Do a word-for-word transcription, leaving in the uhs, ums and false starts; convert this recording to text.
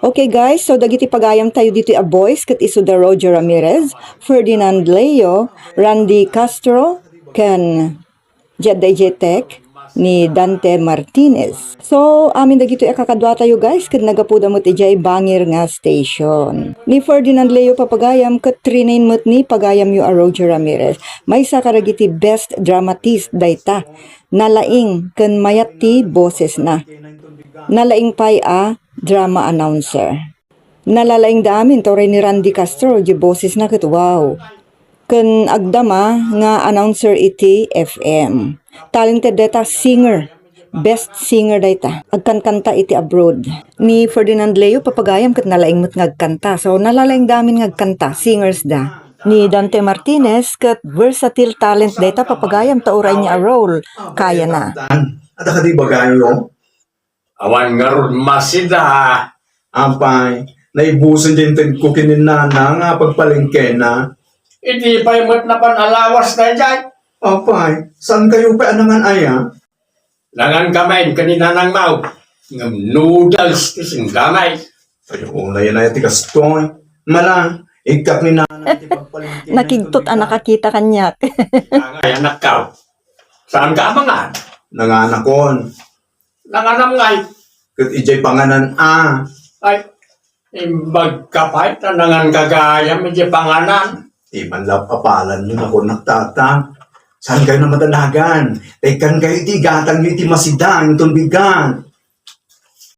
Okay guys, so dagiti pagayam tayo ditoy a boys ket isu da Roger Ramirez, Ferdinand Leo, Randy Castro, ken Jed Tech, ni Dante Martinez. So, amin dagitoy a kakadua tayo guys, ket nagapuda met idiay bangir nga station. Ni Ferdinand Leo papagayam ket trinain met ni pagayamyo a Roger Ramirez. Maysa kadagiti best dramatist dayta. Nalaing ken mayat ti bosesna. Nalaing pay a drama announcer. Nalalaingda amin, ta uray ni Randy Castro, di bosesna ket wow. Ken agdama nga announcer iti F M. Talented dayta, singer. Best singer dayta. Agkankanta iti abroad. Ni Ferdinand Leo, papagayam ket nalaing met nga agkanta. So, nalalaingda amin nga agkanta, singers da. Ni Dante Martinez, ket versatile talent dayta, papagayam ta uray nia a role, kayana. Adda kadi bagayo? Awan ngarud masida. Apay, naibusen ti intedko ken ni nana nga pagpalengkena. Idi pay met napan alawas daydiay. Apay, saan kayo pay a nangan-aya? Nangan kami ken ni nanang Mau. Ngem noodles ti singgamay. Ay, unay na ti kastoy. Mala, ikkak ni nana ti pagpalengkena. Nakigtot a nakakita kaniak. Angay, anakkaw. Saan ka amangan? Nanganakon. Nanganam ngay. Ket idiay panganan a. Ay, imbag ka pay, ta nangan gagayam idiay panganan. Di man la apalan yo, nakunak tata. Saan kayo namadanagan? Tekkan kayo iti gatang yo iti masida, inton bigat.